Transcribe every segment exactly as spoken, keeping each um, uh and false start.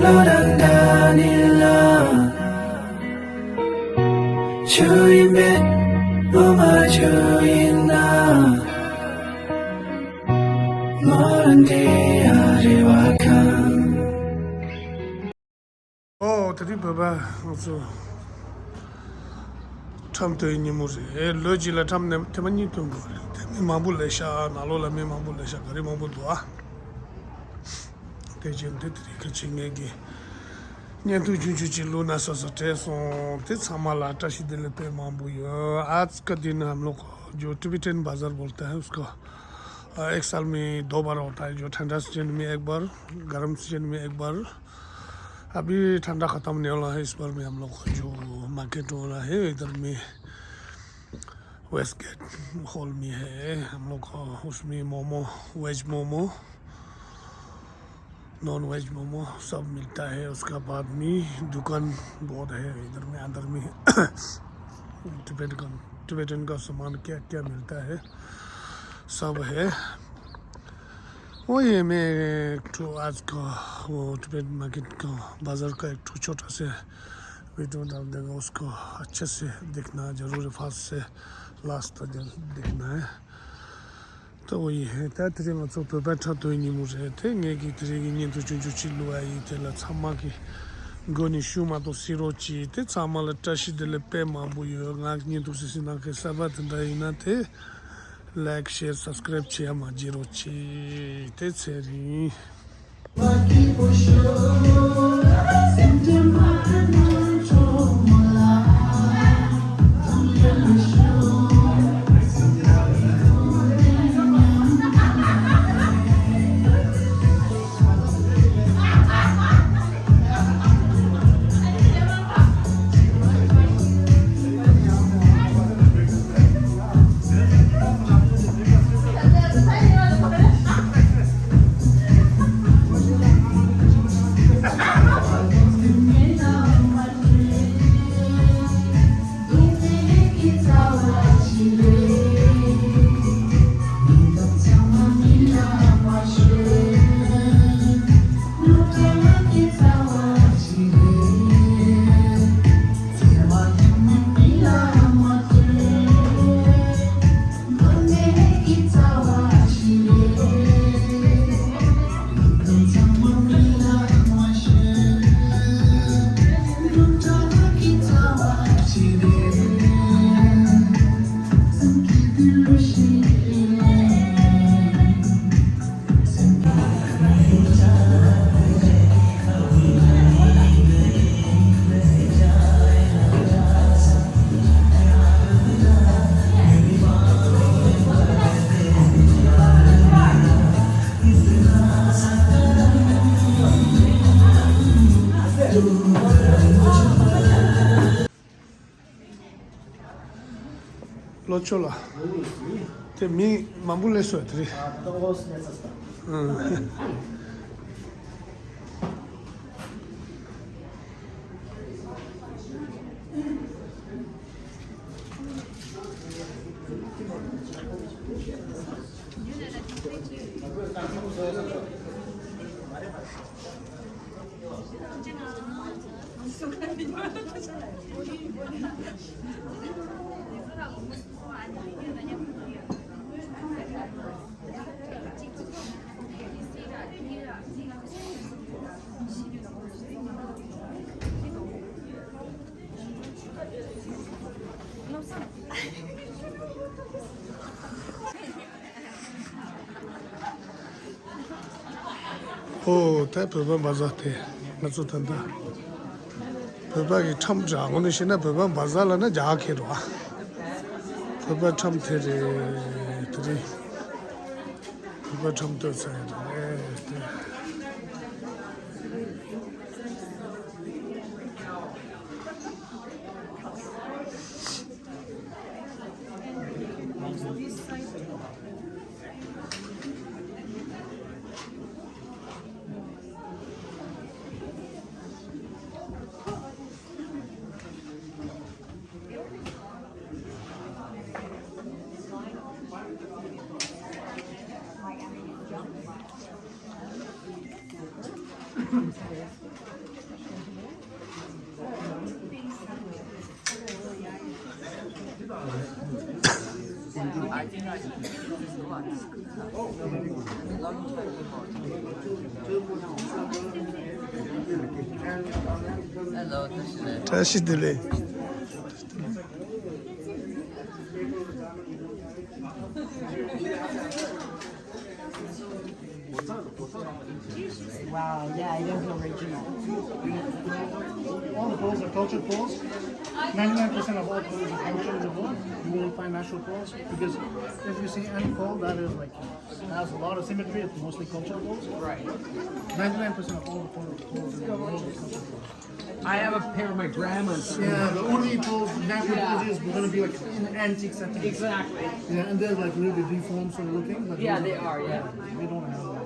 ལོ་དང་ཟླ་ནི་ལ། ཆུ་ཡིན་པས་ལོ་མ་ཆུ་ཡིན་ན། ལོ་རང་འདྲེ་ཡ་རེ་བ་ཁང་། ཨོ། དེ་རིང་བོད་པ་ང་ཚོ་ཁྲམ་སྟོན་ཉིན་མོ་རེད། ལོ་གཅིག་ལ་ཁྲམ་ནས་ཐེངས་མ་གཉིས་སྟོན་དགོས་རེད། དེ་མི་མང་པོ་ལས་ཤག་ནང་ལོགས་ལ་མི་མང་པོ་ལས་ཤག་ག་རེ་མང་པོ་འདུག་ཨ། དེ་རྗེས་འདི་དེ་རིང་ཁ་ཆེ་ངེད་ཀྱི་བརྙན་ཐུང་ཆུང་ཆུང་ཅིག་བླུགས་ན་བསམ་བསམ་དྲན་སོང་། དེ་ཚང་མ་ལ་བཀྲ་ཤིས་བདེ་ལེགས་དཔེ་མང་པོ་ཡོད། आज का दिन हम लोग जो टिबेटन बाज़ार बोलते हैं उसका अ, एक साल में दो बार होता है, जो ठंडा सीजन में एक बार, गर्म सीजन में एक बार। अभी ठंडा ख़त्म होने वाला है, इस बार में हम लोग जो मार्केट हो रहा है इधर में, वेस्ट गेट हॉल में है हम लोग। उसमें मोमो, वेज मोमो, नॉन वेज मोमो सब मिलता है। उसका बाद में दुकान बहुत है इधर में, अंदर में। टिबेट का, टिबेटन का सामान क्या क्या मिलता है, सब है। वही मैं एक ठो आज का वो टिबेट मार्केट का, बाजार का एक ठो छोटा से वीडियो डाल देगा। उसको अच्छे से देखना जरूर है, फर्स्ट से लास्ट तक जरूर देखना है। ད་འོ་ཡིན། ད་དེ་རིང་ང་ཚོ་བོད་པ་ཁྲམ་སྟོན་ཉིན་མོ་རེད། དེ་ངེད་ཀྱིས་དེ་རིང་གི་བརྙན་ཐུང་ཆུང་ཆུང་ཅིག་བླུགས་པ་ཡིན། དེ་ལ་ཚང་མ་གི་མགོ་ནས་ཤུགས་མ་གཏོགས་གཟིགས་རོགས་གྱིས། དེ་ཚང་མ་ལ་བཀྲ་ཤིས་བདེ་ལེགས་དཔེ་མང་པོ་ཡོད། ང་བརྙན་ཐུང་གཟིགས་གཟིགས་གནང་མཁན་གསར་པ་དེ་འདྲ་ཡིན་ན་དེ་ལའིཀ་ཤེར་སབ་སི་ཀ་རེབ་བྱེད་ཡ་མ་བརྗེད་རོགས་གྱིས། དེ་ཚེ་རིང་། ལོ་ཆོ་ལ། དེ་མི་མང་པོ་སླེབས་སོང་དེ་རིང་། ཨང་། ཨོ། ད་བོད་པ་བ་ཟ་དེ་ང་ཚོ་ད་ལྟ་བོད་པ་གི་ཁྲམ་འདྲ་ངོ་ནས་བཤད་ན་བོད་པ་བ་ཟ་ལ་ན་རྒྱ་ཁེ་རོ་ཨ། བོད་པ་ཁྲམ་དེ་རེད་དེ་རེད། བོད་པ་ཁྲམ་སྟོན་ས་ཡ་རེད་དེ། བཀྲ་ཤིས་བདེ་ལེགས། Wow, yeah, it is original. All the pearls are cultured pearls. Ninety-nine percent of all pearls are cultured in the world. You won't find natural pearls because if you see any pearl that is like has a lot of symmetry, it's mostly cultured pearls. Right. Ninety-nine percent of all the pearls, pearls in the world is cultured pearls. I have a pair of my grandma's. Yeah, the only pearls, natural pearls is gonna be like in antique setting. Exactly. Yeah, and they're like really deformed sort of looking, but yeah, they are, yeah. We don't have that.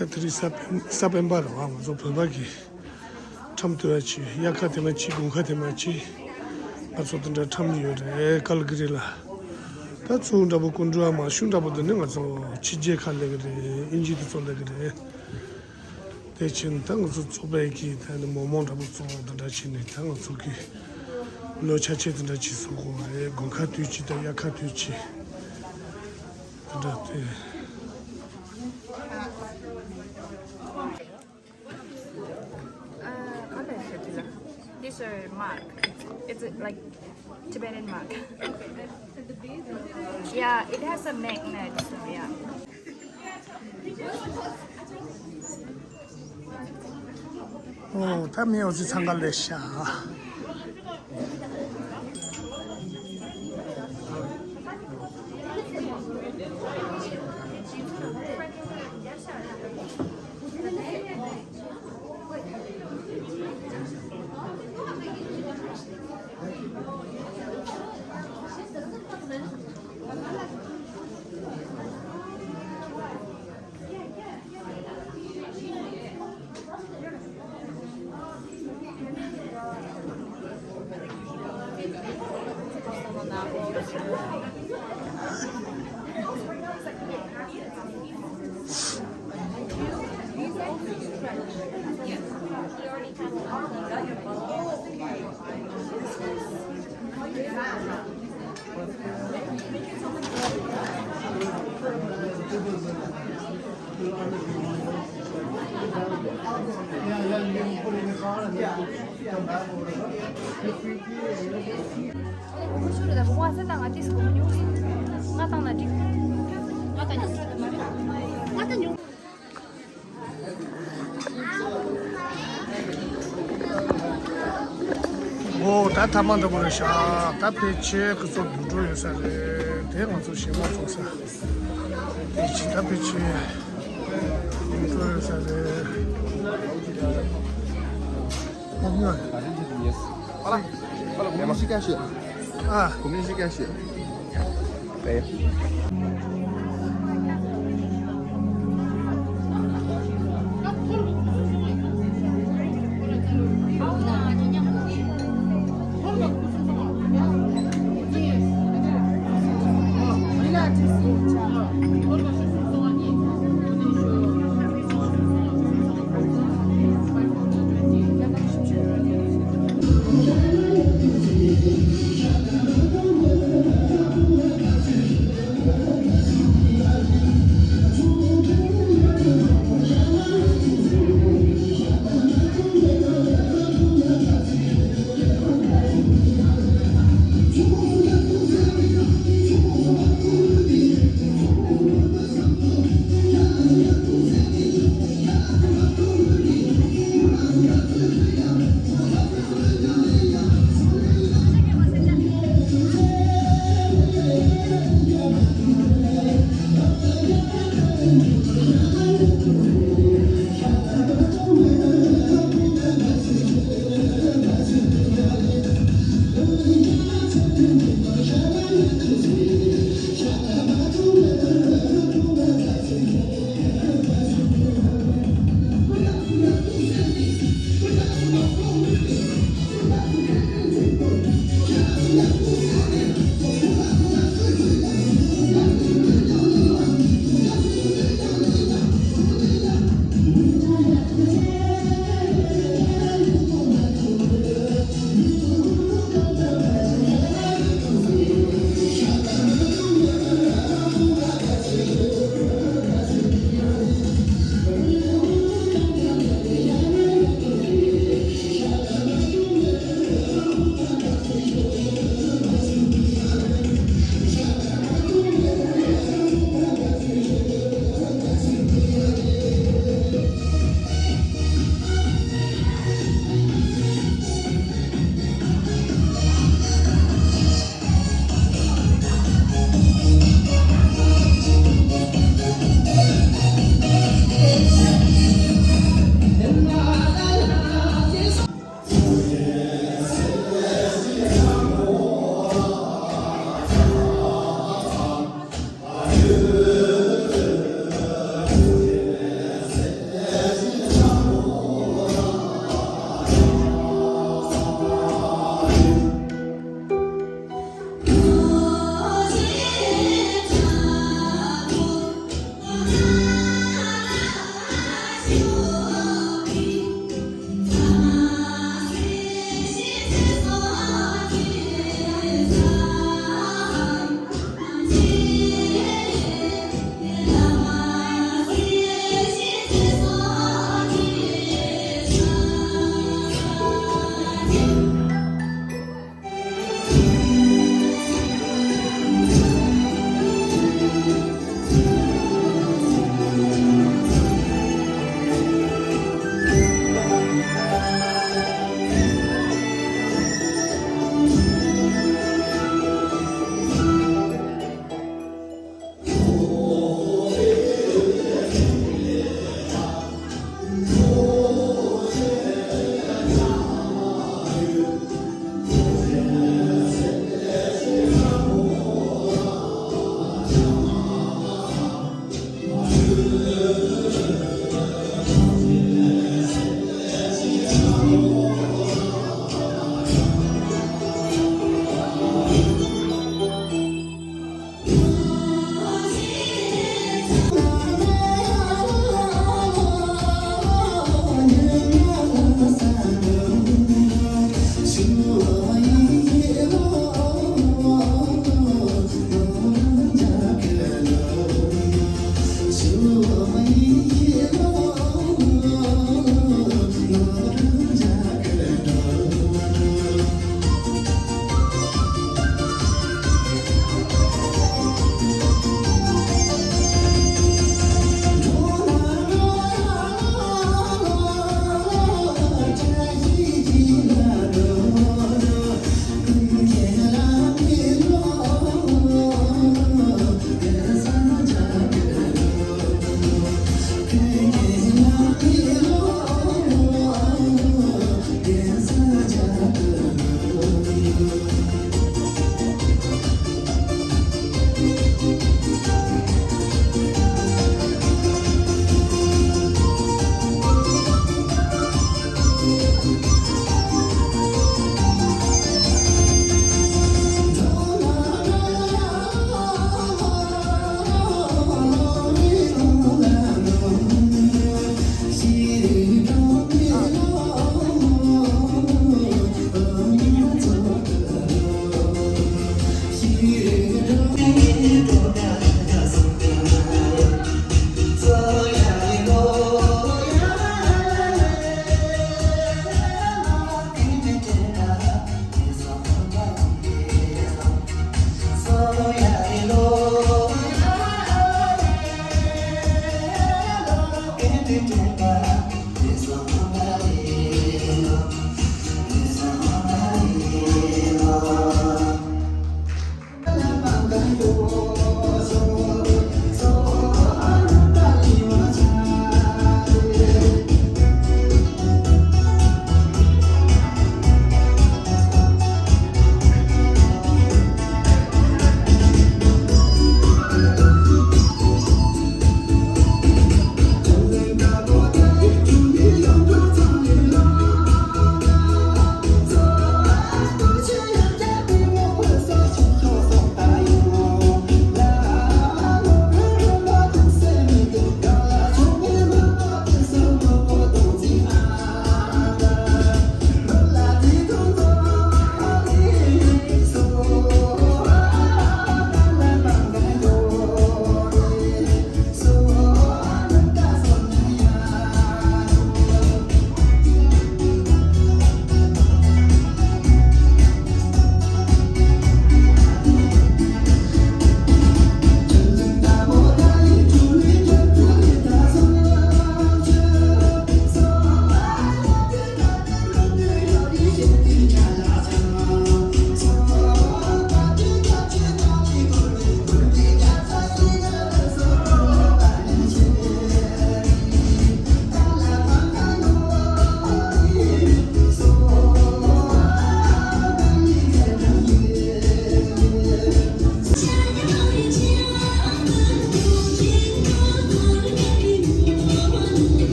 ད་དེ་རིང་གཟའ་སྤེན་གཟའ་སྤེན་པ་རེད་བ། ང་ཚོ་བོད་པ་གི་ཁྲོམ་དེ་མ་ཕྱིན། དབྱར་ཁ་དེ་མ་ཕྱིན། དགུན་ཁ་དེ་མ་ཕྱིན། ང་ཚོ་དེ་འདྲ་ཁྲོམ་ཡོད་རེད། ཀལ་ཀི་རི་ལ། ད་ཚུར་འདྲ་པོ་ཀུན་འགྲོ་མ་ཤུ་འདྲ་པོ་དེ་ནི་ང་ཚོ་ཕྱི་རྒྱལ་ཁག་སླེབས་ཀྱི་རེད། དབྱིན་ཇི་དེ་ཚོ་སླེབས་ཀྱི་རེད། དེ་ཕྱིན་ད་ང་ཚོ་ཚོགས་པའི་གི་ད་ནི་མོག་མོག་འདྲ་པོ་བཙོང་དེ་འདྲ་བྱས་ནས། ད་ང་ཚོ་གི་ལོ་ཆ་ཆེ་དེ་འདྲ་བྱས་སོང་གོ་རེད། དགུན་ཁ་དུས་ཅི་དང་དབྱར་ཁ་དུས་ཅི་དེ་འདྲ་དེ། Uh, how do I say this? These are mug. It's like Tibetan mug. Yeah, it has a magnet. So yeah. ཨོ། ད་མི་འོ་ཙི་འཚང་ཁ་ལས་ཤ། ཨོ། ད་ཐ་མག་འདྲ་པོ་རེད་ཤག་ད་ཕལ་ཆེར་ཁོ་ཚོ་དུད་འགྲོ་ཡོད་ས་རེད། དེ་ང་ཚོ་ཞིང་མ་བཙོང་ས། དེ་ཕྱི་ད་ཕལ་ཆེར་དུད་འགྲོ་ཡོད་ས་རེད། ཨ་ནི། ཨ་ལ། ཨ་ལ། གོ་མི་ཤི་ཀ་ཤི། ཨ། གོ་མི་ཤི་ཀ་ཤི།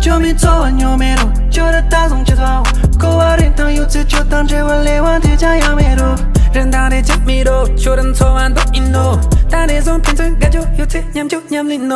ཁྱོད་མི་ཚོར་བ་ཉོ་མེད་རུང་ཁྱོད་ར་ད་སོང་ཅི་ཐོག་གོ་བ་རིན་ཐང་ཡོད་ཚེ་ཁྱོད་དང་འབྲེལ་བ་ལས་བ་དེ་ཅང་ཡང་མེད་རུང་རིན་ཐང་རེ་ཅང་མེད་རུང་ཁྱོད་ར་འཚོ་བ་འདོད་ཡིན་ནོ། ད་ནས་བཟུང་ཕན་ཚུན་དགའ་སྐྱོ་ཡོད་ཚེ་མཉམ་སྐྱོ་མཉམ་ལེན་ནོ།